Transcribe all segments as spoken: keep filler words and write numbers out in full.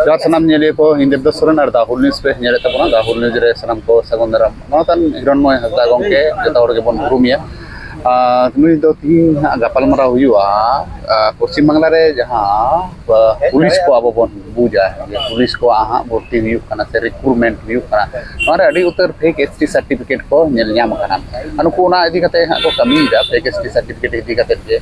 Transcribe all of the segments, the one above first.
ᱡᱚᱦᱟᱨ ᱥᱟᱱᱟᱢ ᱧᱮᱞᱤᱭᱟᱹ ᱠᱚ, ᱤᱧ ᱫᱮᱵᱫᱟᱥ ᱥᱚᱨᱮᱱ ᱟᱨ The Whole News ᱯᱮ ᱧᱮᱞᱮᱫ ᱛᱟᱵᱚᱱᱟ᱾ The Whole News ᱨᱮ ᱥᱟᱱᱟᱢ ᱠᱚ ᱥᱟᱹᱜᱩᱱ ᱫᱟᱨᱟᱢ᱾ ᱢᱟᱱᱚᱛᱟᱱ ᱦᱤᱨᱚᱱᱢᱚᱭ ᱦᱟᱸᱥᱫᱟ ᱜᱚᱢᱠᱮ ᱡᱚᱛᱚ ᱦᱚᱲ ᱜᱮᱵᱚᱱ ᱩᱨᱩᱢᱮᱭᱟ᱾ ᱟᱨ ᱱᱩᱭ ᱫᱚ ᱛᱤᱦᱤᱧ ᱦᱟᱸᱜ ᱜᱟᱯᱟᱞᱢᱟᱨᱟᱣ ᱦᱩᱭᱩᱜᱼᱟ, ᱟᱨ ᱯᱚᱥᱪᱤᱢ ᱵᱟᱝᱞᱟ ᱨᱮ ᱡᱟᱦᱟᱸ, ᱟᱨ ᱯᱩᱞᱤᱥ ᱠᱚ ᱟᱵᱚ ᱵᱚᱱ ᱵᱩᱡᱟ ᱡᱮ ᱯᱩᱞᱤᱥ ᱠᱚᱣᱟᱜ ᱦᱟᱸᱜ ᱵᱷᱚᱨᱛᱤ ᱦᱩᱭᱩᱜ ᱠᱟᱱᱟ ᱥᱮ ᱨᱤᱠᱨᱩᱴᱢᱮᱱᱴ ᱦᱩᱭᱩᱜ ᱠᱟᱱᱟ, ᱱᱚᱣᱟ ᱨᱮ ᱟᱹᱰᱤ ᱩᱛᱟᱹᱨ ᱯᱷᱮᱠ ᱮᱥ ᱴᱤ ᱥᱟᱨᱴᱤᱯᱷᱤᱠᱮᱴ ᱠᱚ ᱧᱮᱞ ᱧᱟᱢ ᱟᱠᱟᱱᱟ᱾ ᱟᱨ ᱱᱩᱠᱩ ᱚᱱᱟ ᱤᱫᱤ ᱠᱟᱛᱮ ᱦᱟᱸᱜ ᱠᱚ ᱠᱟᱹᱢᱤᱭᱮᱫᱟ, ᱯᱷᱮᱠ ᱮᱥ ᱴᱤ ᱥᱟᱨᱴᱤᱯᱷᱤᱠᱮᱴ ᱤᱫᱤ ᱠᱟᱛᱮ ᱜᱮ᱾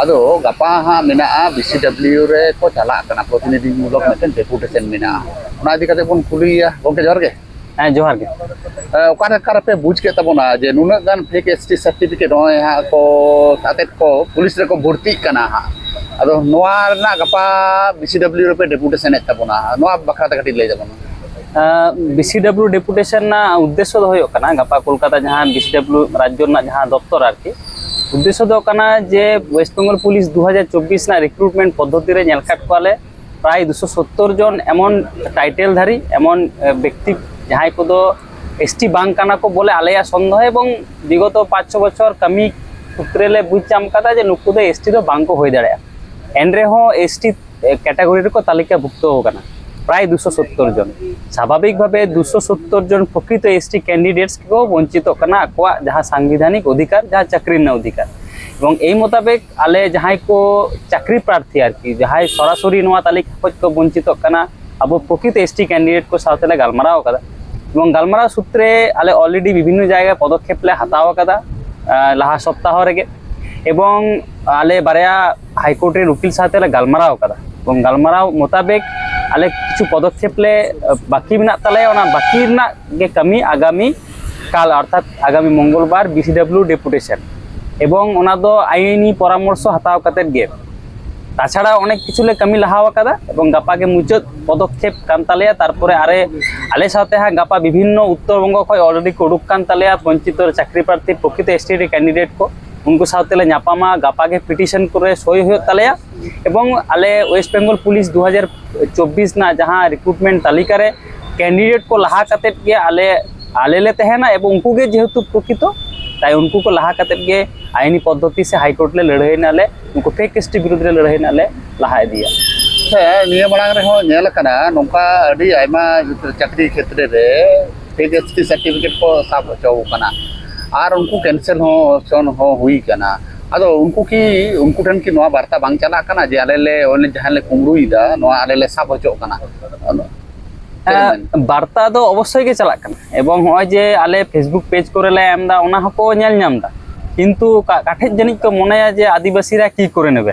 ᱟᱫᱚ ᱜᱟᱯᱟ ᱦᱟᱸᱜ ᱢᱮᱱᱟᱜᱼᱟ, ᱵᱤ ᱥᱤ ᱰᱟᱵᱽᱞᱤᱭᱩ ᱨᱮ ᱠᱚ ᱪᱟᱞᱟᱜ ᱠᱟᱱᱟ, ᱯᱨᱚᱛᱤᱱᱤᱫᱷᱤ ᱢᱩᱞᱚᱠ ᱢᱤᱫᱴᱮᱱ ᱰᱮᱯᱩᱴᱮᱥᱚᱱ ᱢᱮᱱᱟᱜᱼᱟ᱾ ᱚᱱᱟ ᱤᱫᱤ ᱠᱟᱛᱮ ᱵᱚᱱ ᱠᱩᱞᱤᱭᱮᱭᱟ᱾ ᱜᱚᱢᱠᱮ, ᱡᱚᱦᱟᱨ ᱜᱮ᱾ ᱦᱮᱸ, ᱡᱚᱦᱟᱨ ᱜᱮ᱾ ᱮ, ᱚᱠᱟ ᱞᱮᱠᱟ ᱨᱮᱯᱮ ᱵᱩᱡᱽ ᱠᱮᱫ ᱛᱟᱵᱚᱱᱟ ᱡᱮ ᱱᱩᱱᱟᱹᱜ ᱜᱟᱱ ᱯᱷᱮᱠ ᱮᱥ ᱴᱤ ᱥᱟᱨᱴᱤᱯᱷᱤᱠᱮᱴ ᱱᱚᱜᱼᱚᱭ ᱦᱟᱸᱜ ᱠᱚ ᱟᱛᱮᱫ ᱠᱚ ᱯᱩᱞᱤᱥ ᱨᱮᱠᱚ ᱵᱷᱚᱨᱛᱤᱜ ᱠᱟᱱᱟ ᱦᱟᱸᱜ? ᱟᱫᱚ ᱱᱚᱣᱟ ᱨᱮᱱᱟᱜ ᱜᱟᱯᱟ ᱵᱤ ᱥᱤ ᱰᱟᱵᱽᱞᱤᱭᱩ ᱨᱮᱯᱮ ᱰᱮᱯᱩᱴᱮᱥᱚᱱ ᱮᱫ ᱛᱟᱵᱚᱱᱟ, ᱱᱚᱣᱟ ᱵᱟᱠᱷᱨᱟ ᱛᱮ ᱠᱟᱹᱴᱤᱡ ᱞᱟᱹᱭ ᱛᱟᱵᱚᱱ ᱢᱮ᱾ ᱵᱤ ᱥᱤ ᱰᱟᱵᱽᱞᱤᱭᱩ ᱰᱮᱯᱩᱴᱮᱥᱚᱱ ᱨᱮᱱᱟᱜ ᱩᱫᱽᱫᱮᱥᱥᱚ ᱫᱚ ᱦᱩᱭᱩᱜ ᱠᱟᱱᱟ, ᱜᱟᱯᱟ ᱠᱳᱞᱠᱟᱛᱟ ᱡᱟᱦᱟᱸ ᱵᱤ ᱥᱤ ᱰᱟᱵᱽᱞᱤᱭᱩ ᱨᱟᱡᱽᱡᱚ ᱨᱮᱱᱟᱜ ᱡᱟᱦᱟᱸ ᱫᱚᱯᱛᱚᱨ ᱟᱨᱠᱤ, ᱩᱫᱽᱫᱮᱥᱥᱚ ᱫᱚ ᱠᱟᱱᱟ ᱡᱮ ᱳᱭᱮᱥᱴ ᱵᱮᱝᱜᱚᱞ ᱯᱩᱞᱤᱥ ᱫᱩ ᱦᱟᱡᱟᱨ ᱪᱚᱵᱽᱵᱤᱥ ᱨᱮᱱᱟᱜ ᱨᱤᱠᱨᱩᱴᱢᱮᱱᱴ ᱯᱚᱫᱽᱫᱷᱚᱛᱤ ᱨᱮ ᱧᱮᱞ ᱟᱠᱟᱫ ᱠᱚᱣᱟᱞᱮ ᱯᱨᱟᱭ ᱫᱩᱥᱚ ᱥᱚᱛᱛᱚᱨ ᱡᱚᱱ ᱮᱢᱚᱱ ᱴᱟᱭᱴᱮᱞ ᱫᱷᱟᱨᱤ, ᱮᱢᱚᱱ, ᱮ, ᱵᱮᱠᱛᱤ ᱡᱟᱦᱟᱸᱭ ᱠᱚᱫᱚ ᱮᱥ ᱴᱤ ᱵᱟᱝ ᱠᱟᱱᱟ ᱠᱚ ᱵᱚᱞᱮ ᱟᱞᱮᱭᱟᱜ ᱥᱚᱱᱫᱮᱦᱚ, ᱮᱵᱚᱝ ᱵᱤᱜᱚᱛᱚ ᱯᱟᱸᱪ ᱪᱷᱚ ᱵᱚᱪᱷᱚᱨ ᱠᱟᱹᱢᱤ ᱥᱩᱛᱨᱮ ᱞᱮ ᱵᱩᱡᱽ ᱧᱟᱢ ᱠᱟᱫᱟ ᱡᱮ ᱱᱩᱠᱩ ᱫᱚ ᱮᱥ ᱴᱤ ᱫᱚ ᱵᱟᱝ ᱠᱚ ᱦᱩᱭ ᱫᱟᱲᱮᱭᱟᱜᱼᱟ᱾ ᱮᱱ ᱨᱮᱦᱚᱸ ᱮᱥ ᱴᱤ ᱠᱮᱴᱟᱜᱚᱨᱤ ᱨᱮᱠᱚ ᱛᱟᱹᱞᱤᱠᱟ ᱵᱷᱩᱠᱛᱚ ᱟᱠᱟᱱᱟ ᱯᱨᱟᱭ ᱫᱩᱥᱚ ᱥᱚᱛᱛᱚᱨ ᱡᱚᱱ᱾ ᱥᱟᱵᱷᱟᱵᱤᱠ ᱵᱷᱟᱵᱮ ᱫᱩᱥᱚ ᱥᱚᱛᱛᱚᱨ ᱡᱚᱱ ᱯᱨᱚᱠᱨᱤᱛᱚ ᱮᱥ ᱴᱤ ᱠᱮᱱᱰᱤᱰᱮᱴᱥ ᱠᱚ ᱵᱚᱧᱪᱤᱛᱚᱜ ᱠᱟᱱᱟ ᱟᱠᱚᱣᱟᱜ ᱡᱟᱦᱟᱸ ᱥᱟᱝᱵᱤᱫᱷᱟᱱᱤᱠ ᱚᱫᱷᱤᱠᱟᱨ, ᱡᱟᱦᱟᱸ ᱪᱟᱹᱠᱨᱤ ᱨᱮᱱᱟᱜ ᱚᱫᱷᱤᱠᱟᱨ᱾ ᱮᱵᱚᱝ ᱮᱭ ᱢᱳᱛᱟᱵᱮᱠ ᱟᱞᱮ ᱡᱟᱦᱟᱸᱭ ᱠᱚ ᱪᱟᱹᱠᱨᱤ ᱯᱨᱟᱨᱛᱷᱤ ᱟᱨᱠᱤ, ᱡᱟᱦᱟᱸᱭ ᱥᱚᱨᱟᱥᱚᱨᱤ ᱱᱚᱣᱟ ᱛᱟᱹᱞᱤᱠᱟ ᱠᱷᱚᱱ ᱠᱚ ᱵᱚᱧᱪᱤᱛᱚᱜ ᱠᱟᱱᱟ, ᱟᱵᱚ ᱯᱨᱚᱠᱨᱤᱛ ᱮᱥ ᱴᱤ ᱠᱮᱱᱰᱤᱰᱮᱴ ᱠᱚ ᱥᱟᱶᱛᱮ ᱞᱮ ᱜᱟᱞᱢᱟᱨᱟᱣ ᱟᱠᱟᱫᱟ᱾ ᱮᱵᱚᱝ ᱜᱟᱞᱢᱟᱨᱟᱣ ᱥᱩᱛᱨᱮ ᱟᱞᱮ already ᱵᱤᱵᱷᱤᱱᱱᱚ ᱡᱟᱭᱜᱟ ᱯᱚᱫᱚᱠᱷᱮᱯ ᱞᱮ ᱦᱟᱛᱟᱣ ᱟᱠᱟᱫᱟ, ᱟᱸ, ᱞᱟᱦᱟ ᱥᱚᱯᱛᱟᱦᱚ ᱨᱮᱜᱮ᱾ ᱮᱵᱚᱝ ᱟᱞᱮ ᱵᱟᱨᱭᱟ ᱦᱟᱭᱠᱳᱨᱴ ᱨᱮᱱ ᱩᱠᱤᱞ ᱥᱟᱶᱛᱮ ᱞᱮ ᱜᱟᱞᱢᱟᱨᱟᱣ ᱟᱠᱟᱫᱟ᱾ ᱮᱵᱚᱝ ᱜᱟᱞᱢᱟᱨᱟᱣ ᱢᱳᱛᱟᱵᱮᱠ ᱟᱞᱮ ᱠᱤᱪᱷᱩ ᱯᱚᱫᱚᱠᱷᱮᱯ ᱞᱮ, ᱟᱸ, ᱵᱟᱹᱠᱤ ᱢᱮᱱᱟᱜ ᱛᱟᱞᱮᱭᱟ, ᱚᱱᱟ ᱵᱟᱹᱠᱤ ᱨᱮᱱᱟᱜ ᱜᱮ ᱠᱟᱹᱢᱤ ᱟᱜᱟᱢᱤ ᱠᱟᱞ ᱚᱨᱛᱷᱟᱛ ᱟᱜᱟᱢᱤ ᱢᱚᱝᱜᱚᱞᱵᱟᱨ ᱵᱤ ᱥᱤ ᱰᱟᱵᱽᱞᱤᱭᱩ ᱰᱮᱯᱩᱴᱮᱥᱚᱱ ᱮᱵᱚᱝ ᱚᱱᱟ ᱫᱚ ᱟᱭᱤᱱᱤ ᱯᱚᱨᱟᱢᱚᱨᱥᱚ ᱦᱟᱛᱟᱣ ᱠᱟᱛᱮᱫ ᱜᱮ᱾ ᱛᱟᱪᱷᱟᱲᱟ ᱚᱱᱮᱠ ᱠᱤᱪᱷᱩ ᱞᱮ ᱠᱟᱹᱢᱤ ᱞᱟᱦᱟᱣ ᱟᱠᱟᱫᱟ ᱮᱵᱚᱝ ᱜᱟᱯᱟ ᱜᱮ ᱢᱩᱪᱟᱹᱫ ᱯᱚᱫᱚᱠᱷᱮᱯ ᱠᱟᱱ ᱛᱟᱞᱮᱭᱟ᱾ ᱛᱟᱨᱯᱚᱨᱮ ᱟᱨᱮ, ᱟᱞᱮ ᱥᱟᱶᱛᱮ ᱦᱟᱸᱜ ᱜᱟᱯᱟ ᱵᱤᱵᱷᱤᱱᱱᱚ ᱩᱛᱛᱚᱨ ᱵᱚᱝᱜᱚ ᱠᱷᱚᱱ already ᱠᱚ ᱩᱰᱩᱠ ᱠᱟᱱ ᱛᱟᱞᱮᱭᱟ ᱵᱚᱧᱪᱤᱛᱚ ᱪᱟᱹᱠᱨᱤ ᱯᱨᱟᱨᱛᱷᱤ ᱯᱨᱚᱠᱨᱤᱛ ᱮᱥ ᱴᱤ ᱠᱮᱱᱰᱤᱰᱮᱴ ᱠᱚ, ᱩᱱᱠᱩ ᱥᱟᱶᱛᱮ ᱞᱮ ᱧᱟᱯᱟᱢᱟ, ᱜᱟᱯᱟ ᱜᱮ ᱯᱤᱴᱤᱥᱚᱱ ᱠᱚᱨᱮ ᱥᱳᱭ ᱦᱩᱭᱩᱜ ᱛᱟᱞᱮᱭᱟ᱾ ᱮᱵᱚᱝ ᱟᱞᱮ ᱳᱭᱮᱥᱴ ᱵᱮᱝᱜᱚᱞ ᱯᱩᱞᱤᱥ ᱫᱩ ᱦᱟᱡᱟᱨ ᱪᱚᱵᱽᱵᱤᱥ ᱨᱮᱱᱟᱜ ᱡᱟᱦᱟᱸ ᱨᱤᱠᱨᱩᱴᱢᱮᱱᱴ ᱛᱟᱹᱞᱤᱠᱟ ᱨᱮ ᱠᱮᱱᱰᱤᱰᱮᱴ ᱠᱚ ᱞᱟᱦᱟ ᱠᱟᱛᱮᱫ ᱜᱮ ᱟᱞᱮ, ᱟᱞᱮ ᱞᱮ ᱛᱟᱦᱮᱱᱟ ᱮᱵᱚᱝ ᱩᱱᱠᱩ ᱜᱮ ᱡᱮᱦᱮᱛᱩ ᱯᱨᱚᱠᱨᱤᱛᱚ, ᱛᱟᱭ ᱩᱱᱠᱩ ᱠᱚ ᱞᱟᱦᱟ ᱠᱟᱛᱮᱫ ᱜᱮ ᱟᱭᱤᱱᱤ ᱯᱚᱫᱽᱫᱷᱚᱛᱤ ᱥᱮ ᱦᱟᱭᱠᱳᱨᱴ ᱞᱮ ᱞᱟᱹᱲᱦᱟᱹᱭ ᱨᱮᱱᱟᱜ ᱞᱮ, ᱩᱱᱠᱩ ᱯᱷᱮᱠ ᱮᱥ ᱴᱤ ᱵᱤᱨᱩᱫᱽ ᱨᱮ ᱞᱟᱹᱲᱦᱟᱹᱭ ᱨᱮᱱᱟᱜ ᱞᱮ ᱞᱟᱦᱟ ᱤᱫᱤᱭᱟ᱾ ᱦᱮᱸ, ᱱᱤᱭᱟᱹ ᱢᱟᱲᱟᱝ ᱨᱮᱦᱚᱸ ᱧᱮᱞ ᱟᱠᱟᱱᱟ ᱱᱚᱝᱠᱟ ᱟᱹᱰᱤ ᱟᱭᱢᱟ ᱪᱟᱹᱠᱨᱤ ᱠᱷᱮᱛᱨᱮ ᱨᱮ ᱯᱷᱮᱠ ᱮᱥ ᱴᱤ ᱥᱟᱨᱴᱤᱯᱷᱤᱠᱮᱴ ᱠᱚ ᱥᱟᱵ ᱦᱚᱪᱚ ᱟᱠᱟᱱᱟ, ᱟᱨ ᱩᱱᱠᱩ ᱠᱮᱱᱥᱮᱞ ᱦᱚᱸ ᱦᱚᱪᱚᱱ ᱦᱚᱸ ᱦᱩᱭ ᱟᱠᱟᱱᱟ᱾ ᱟᱫᱚ ᱩᱱᱠᱩ ᱠᱤ, ᱩᱱᱠᱩ ᱴᱷᱮᱱ ᱠᱤ ᱱᱚᱣᱟ ᱵᱟᱨᱛᱟ ᱵᱟᱝ ᱪᱟᱞᱟᱜ ᱠᱟᱱᱟ ᱡᱮ ᱟᱞᱮ ᱞᱮ, ᱚᱱᱮ ᱡᱟᱦᱟᱸ ᱞᱮ ᱠᱩᱢᱵᱽᱲᱩᱭᱮᱫᱟ, ᱱᱚᱣᱟ ᱟᱞᱮ ᱞᱮ ᱥᱟᱵ ᱦᱚᱪᱚᱜ ᱠᱟᱱᱟ? ᱪᱮᱫ ᱮᱢ ᱢᱮᱱ? ᱵᱟᱨᱛᱟ ᱫᱚ ᱚᱵᱚᱥᱥᱳᱭ ᱜᱮ ᱪᱟᱞᱟᱜ ᱠᱟᱱᱟ, ᱮᱵᱚᱝ ᱱᱚᱜᱼᱚᱭ ᱡᱮ ᱟᱞᱮ ᱯᱷᱮᱥᱵᱩᱠ ᱯᱮᱡᱽ ᱠᱚᱨᱮ ᱞᱮ ᱮᱢ ᱮᱫᱟ, ᱚᱱᱟ ᱦᱚᱸᱠᱚ ᱧᱮᱞ ᱧᱟᱢ ᱮᱫᱟ, ᱠᱤᱱᱛᱩ ᱚᱠᱟ ᱚᱠᱟ ᱴᱷᱮᱡ ᱡᱟᱹᱱᱤᱡ ᱠᱚ ᱢᱚᱱᱮᱭᱟ ᱡᱮ ᱟᱹᱫᱤᱵᱟᱹᱥᱤ ᱨᱮ ᱠᱤ ᱠᱚᱨᱮ ᱱᱮᱵᱮ᱾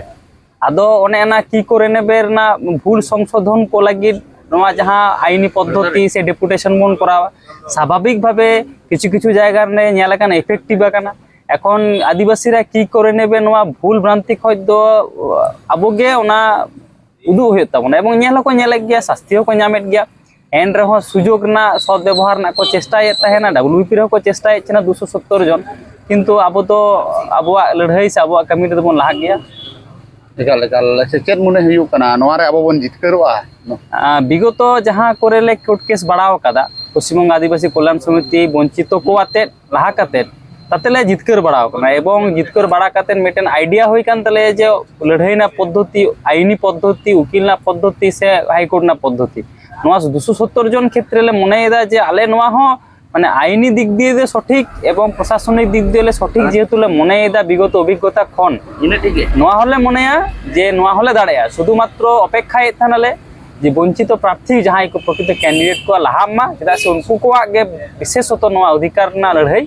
ᱟᱫᱚ ᱚᱱᱮ ᱚᱱᱟ ᱠᱤ ᱠᱚᱨᱮ ᱱᱮᱵᱮ ᱨᱮᱱᱟᱜ ᱵᱷᱩᱞ ᱥᱚᱝᱥᱳᱫᱷᱚᱱ ᱠᱚ ᱞᱟᱹᱜᱤᱫ ᱱᱚᱣᱟ ᱡᱟᱦᱟᱸ ᱟᱭᱤᱱᱤ ᱯᱚᱫᱽᱫᱷᱚᱛᱤ ᱥᱮ ᱰᱮᱯᱩᱴᱮᱥᱚᱱ ᱵᱚᱱ ᱠᱚᱨᱟᱣᱟ, ᱥᱟᱵᱷᱟᱵᱤᱠ ᱵᱷᱟᱵᱮ ᱠᱤᱪᱷᱩ ᱠᱤᱪᱷᱩ ᱡᱟᱭᱜᱟ ᱨᱮ ᱧᱮᱞ ᱟᱠᱟᱱᱟ, ᱮᱯᱷᱮᱠᱴᱤᱵᱷ ᱟᱠᱟᱱᱟ᱾ ᱮᱠᱷᱚᱱ ᱟᱹᱫᱤᱵᱟᱹᱥᱤ ᱨᱮ ᱠᱤ ᱠᱚᱨᱮ ᱱᱮᱵᱮ ᱱᱚᱣᱟ ᱵᱷᱩᱞ ᱵᱷᱨᱟᱱᱛᱤ ᱠᱷᱚᱡ ᱫᱚ ᱟᱵᱚ ᱜᱮ ᱚᱱᱟ ᱩᱫᱩᱜ ᱦᱩᱭᱩᱜ ᱛᱟᱵᱚᱱᱟ, ᱮᱵᱚᱝ ᱧᱮᱞ ᱦᱚᱸᱠᱚ ᱧᱮᱞᱮᱫ ᱜᱮᱭᱟ, ᱥᱟᱥᱛᱤ ᱦᱚᱸᱠᱚ ᱧᱟᱢᱮᱫ ᱜᱮᱭᱟ᱾ ᱮᱱ ᱨᱮᱦᱚᱸ ᱥᱩᱡᱳᱜᱽ ᱨᱮᱱᱟᱜ ᱥᱚᱫ ᱵᱮᱵᱚᱦᱟᱨ ᱨᱮᱱᱟᱜ ᱠᱚ ᱪᱮᱥᱴᱟᱭᱮᱫ ᱛᱟᱦᱮᱱᱟ, ᱰᱟᱵᱞᱤᱭᱩ ᱯᱤ ᱨᱮᱦᱚᱸ ᱠᱚ ᱪᱮᱥᱴᱟᱭᱮᱫ ᱛᱟᱦᱮᱱᱟ, ᱫᱩᱥᱚ ᱥᱚᱛᱛᱚᱨ ᱡᱚᱱ, ᱠᱤᱱᱛᱩ ᱟᱵᱚ ᱫᱚ ᱟᱵᱚᱣᱟᱜ ᱞᱟᱹᱲᱦᱟᱹᱭ ᱥᱮ ᱟᱵᱚᱣᱟᱜ ᱠᱟᱹᱢᱤ ᱨᱮᱫᱚ ᱵᱚᱱ ᱞᱟᱦᱟ ᱜᱮᱭᱟ᱾ ᱮᱠᱟᱞ ᱮᱠᱟᱞ᱾ ᱥᱮ ᱪᱮᱫ ᱢᱚᱱᱮ ᱦᱩᱭᱩᱜ ᱠᱟᱱᱟ, ᱱᱚᱣᱟ ᱨᱮ ᱟᱵᱚ ᱵᱚᱱ ᱡᱤᱛᱠᱟᱹᱨᱚᱜᱼᱟ? ᱟᱨ ᱵᱤᱜᱚᱛᱚ ᱡᱟᱦᱟᱸ ᱠᱚᱨᱮ ᱞᱮ ᱠᱳᱨᱴ ᱠᱮᱥ ᱵᱟᱲᱟᱣ ᱟᱠᱟᱫᱟ, ᱯᱚᱥᱪᱤᱢ ᱵᱚᱝᱜᱚ ᱟᱹᱫᱤᱵᱟᱹᱥᱤ ᱠᱚᱞᱭᱟᱱ ᱥᱚᱢᱤᱛᱤ ᱵᱚᱧᱪᱤᱛᱚ ᱠᱚ ᱟᱛᱮᱫ ᱞᱟᱦᱟ ᱠᱟᱛᱮᱫ, ᱛᱟᱛᱮ ᱞᱮ ᱡᱤᱛᱠᱟᱹᱨ ᱵᱟᱲᱟᱣ ᱟᱠᱟᱱᱟ᱾ ᱮᱵᱚᱝ ᱡᱤᱛᱠᱟᱹᱨ ᱵᱟᱲᱟ ᱠᱟᱛᱮᱫ ᱢᱤᱫᱴᱮᱱ ᱟᱭᱰᱤᱭᱟ ᱦᱩᱭ ᱠᱟᱱ ᱛᱟᱞᱮᱭᱟ ᱡᱮ ᱞᱟᱹᱲᱦᱟᱹᱭ ᱨᱮᱱᱟᱜ ᱯᱚᱫᱽᱫᱷᱚᱛᱤ, ᱟᱭᱤᱱᱤ ᱯᱚᱫᱽᱫᱷᱚᱛᱤ, ᱩᱠᱤᱞ ᱨᱮᱱᱟᱜ ᱯᱚᱫᱽᱫᱷᱚᱛᱤ ᱥᱮ ᱦᱟᱭ ᱠᱳᱨᱴ ᱨᱮᱱᱟᱜ ᱯᱚᱫᱽᱫᱷᱚᱛᱤ, ᱱᱚᱣᱟ ᱫᱩᱥᱚ ᱥᱚᱛᱛᱚᱨ ᱡᱚᱱ ᱠᱷᱮᱛᱨᱮ ᱞᱮ ᱢᱚᱱᱮᱭᱮᱫᱟ ᱡᱮ ᱟᱞᱮ ᱱᱚᱣᱟ ᱦᱚᱸ ᱢᱟᱱᱮ ᱟᱭᱤᱱᱤ ᱫᱤᱠ ᱫᱤᱭᱮ ᱫᱚ ᱥᱚᱴᱷᱤᱠ ᱮᱵᱚᱝ ᱯᱨᱚᱥᱟᱥᱚᱱᱤᱠ ᱫᱤᱠ ᱫᱤᱭᱮ ᱞᱮ ᱥᱚᱴᱷᱤᱠ, ᱡᱮᱦᱮᱛᱩ ᱞᱮ ᱢᱚᱱᱮᱭᱮᱫᱟ ᱵᱤᱜᱚᱛᱚ ᱚᱵᱷᱤᱜᱽᱜᱚᱛᱟ ᱠᱷᱚᱱ᱾ ᱤᱱᱟᱹ ᱴᱷᱤᱠ ᱜᱮ᱾ ᱱᱚᱣᱟ ᱦᱚᱸᱞᱮ ᱢᱚᱱᱮᱭᱟ ᱡᱮ ᱱᱚᱣᱟ ᱦᱚᱸᱞᱮ ᱫᱟᱲᱮᱭᱟᱜᱼᱟ, ᱥᱩᱫᱷᱩ ᱢᱟᱛᱨᱚ ᱚᱯᱮᱠᱠᱷᱟᱭᱮᱫ ᱛᱟᱦᱮᱱᱟᱞᱮ ᱡᱮ ᱵᱚᱧᱪᱤᱛᱚ ᱯᱨᱟᱨᱛᱷᱤ ᱡᱟᱦᱟᱸᱭ ᱠᱚ ᱯᱨᱚᱠᱨᱤᱛᱚ ᱠᱮᱱᱰᱤᱰᱮᱴ ᱠᱚ ᱞᱟᱦᱟᱜ ᱢᱟ, ᱪᱮᱫᱟᱜ ᱥᱮ ᱩᱱᱠᱩ ᱠᱚᱣᱟᱜ ᱜᱮ ᱵᱤᱥᱮᱥᱚᱛᱚ ᱱᱚᱣᱟ ᱚᱫᱷᱤᱠᱟᱨ ᱨᱮᱱᱟᱜ ᱞᱟᱹᱲᱦᱟᱹᱭ᱾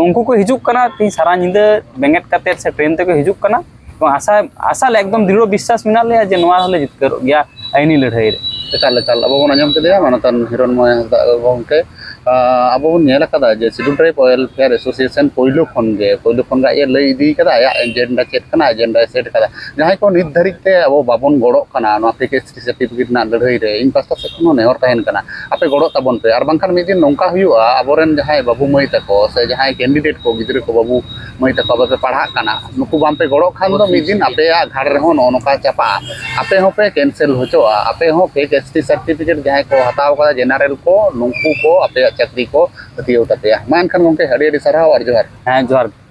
ᱩᱱᱠᱩ ᱠᱚ ᱦᱤᱡᱩᱜ ᱠᱟᱱᱟ, ᱛᱮᱦᱮᱧ ᱥᱟᱨᱟ ᱧᱤᱫᱟᱹ ᱵᱮᱸᱜᱮᱫ ᱠᱟᱛᱮᱫ ᱥᱮ ᱴᱨᱮᱱ ᱛᱮᱠᱚ ᱦᱤᱡᱩᱜ ᱠᱟᱱᱟ᱾ ᱮᱵᱚᱝ ᱟᱥᱟ, ᱟᱥᱟ ᱞᱮ ᱮᱠᱫᱚᱢ ᱫᱨᱤᱲᱚ ᱵᱤᱥᱥᱟᱥ ᱢᱮᱱᱟᱜ ᱞᱮᱭᱟ ᱡᱮ ᱱᱚᱣᱟ ᱦᱚᱸᱞᱮ ᱡᱤᱛᱠᱟᱹᱨᱚᱜ ᱜᱮᱭᱟ ᱟᱭᱤᱱᱤ ᱞᱟᱹᱲᱦᱟᱹᱭ ᱨᱮ᱾ ᱮᱠᱟᱞ ᱮᱠᱟᱞ, ᱟᱵᱚ ᱵᱚᱱ ᱟᱸᱡᱚᱢ ᱠᱮᱫᱮᱭᱟ ᱢᱟᱱᱚᱛᱟᱱ ᱦᱤᱨᱚᱱᱢᱚᱭ ᱦᱟᱸᱥᱫᱟ ᱜᱚᱢᱠᱮ᱾ ᱟᱸ, ᱟᱵᱚ ᱵᱚᱱ ᱧᱮᱞ ᱟᱠᱟᱫᱟ ᱡᱮ ᱥᱤᱰᱩᱞ ᱴᱨᱟᱭᱤᱵᱽ ᱣᱮᱞᱯᱷᱮᱭᱟᱨ ᱮᱥᱳᱥᱤᱭᱮᱥᱚᱱ ᱯᱳᱭᱞᱳ ᱠᱷᱚᱱ ᱜᱮ, ᱯᱳᱭᱞᱳ ᱠᱷᱚᱱ ᱜᱮ ᱟᱡ ᱮ ᱞᱟᱹᱭ ᱤᱫᱤ ᱠᱟᱫᱟ, ᱟᱭᱟᱜ ᱮᱡᱮᱱᱰᱟ ᱪᱮᱫ ᱠᱟᱱᱟ, ᱮᱡᱮᱱᱰᱟᱭ ᱥᱮᱴ ᱠᱟᱫᱟ᱾ ᱡᱟᱦᱟᱸᱭ ᱠᱚ ᱱᱤᱛ ᱫᱷᱟᱹᱨᱤᱡ ᱛᱮ ᱟᱵᱚ ᱵᱟᱵᱚᱱ ᱜᱚᱲᱚᱜ ᱠᱟᱱᱟ ᱱᱚᱣᱟ ᱯᱷᱮᱠ ᱮᱥ ᱴᱤ ᱥᱟᱨᱴᱤᱯᱷᱤᱠᱮᱴ ᱨᱮᱱᱟᱜ ᱞᱟᱹᱲᱦᱟᱹᱭ ᱨᱮ, ᱤᱧ ᱯᱟᱥᱴᱟ ᱥᱮᱫ ᱠᱷᱚᱱ ᱦᱚᱸ ᱱᱮᱦᱚᱨ ᱛᱟᱦᱮᱱ ᱠᱟᱱᱟ, ᱟᱯᱮ ᱜᱚᱲᱚᱜ ᱛᱟᱵᱚᱱ ᱯᱮ᱾ ᱟᱨ ᱵᱟᱝᱠᱷᱟᱱ ᱢᱤᱫ ᱫᱤᱱ ᱱᱚᱝᱠᱟ ᱦᱩᱭᱩᱜᱼᱟ, ᱟᱵᱚᱨᱮᱱ ᱡᱟᱦᱟᱸᱭ ᱵᱟᱹᱵᱩ ᱢᱟᱹᱭ ᱛᱟᱠᱚ ᱥᱮ ᱡᱟᱦᱟᱸᱭ ᱠᱮᱱᱰᱤᱰᱮᱴ ᱠᱚ, ᱜᱤᱫᱽᱨᱟᱹ ᱠᱚ, ᱵᱟᱹᱵᱩ ᱢᱟᱹᱭ ᱛᱟᱠᱚ, ᱟᱯᱮ ᱯᱮ ᱯᱟᱲᱦᱟᱜ ᱠᱟᱱᱟ, ᱱᱩᱠᱩ ᱵᱟᱝ ᱯᱮ ᱜᱚᱲᱚᱜ ᱠᱷᱟᱱ ᱫᱚ ᱢᱤᱫ ᱫᱤᱱ ᱟᱯᱮᱭᱟᱜ ᱜᱷᱟᱴ ᱨᱮᱦᱚᱸ ᱱᱚᱜᱼᱚ ᱱᱚᱝᱠᱟ ᱪᱟᱯᱟᱜᱼᱟ᱾ ᱟᱯᱮ ᱦᱚᱸ ᱯᱮ ᱠᱮᱱᱥᱮᱞ ᱦᱚᱪᱚᱜᱼᱟ, ᱟᱯᱮ ᱦᱚᱸ ᱯᱷᱮᱠ ᱮᱥ ᱴᱤ ᱥᱟᱨᱴᱤᱯᱷᱤᱠᱮᱴ ᱡᱟᱦᱟᱸᱭ ᱠᱚ ᱦᱟᱛᱟᱣ ᱠᱟᱫᱟ ᱡᱮᱱᱟᱨᱮᱞ ᱠᱚ, ᱱᱩᱠᱩ ᱠᱚ ᱟᱯᱮᱭᱟᱜ ᱪᱟᱹᱠᱨᱤ ᱠᱚ ᱦᱟᱹᱛᱭᱟᱹᱣ ᱛᱟᱯᱮᱭᱟ᱾ ᱢᱟ ᱮᱱᱠᱷᱟᱱ ᱜᱚᱢᱠᱮ, ᱟᱹᱰᱤ ᱟᱹᱰᱤ ᱥᱟᱨᱦᱟᱣ ᱟᱨ ᱡᱚᱦᱟᱨ᱾ ᱦᱮᱸ, ᱡᱚᱦᱟᱨ ᱜᱮ᱾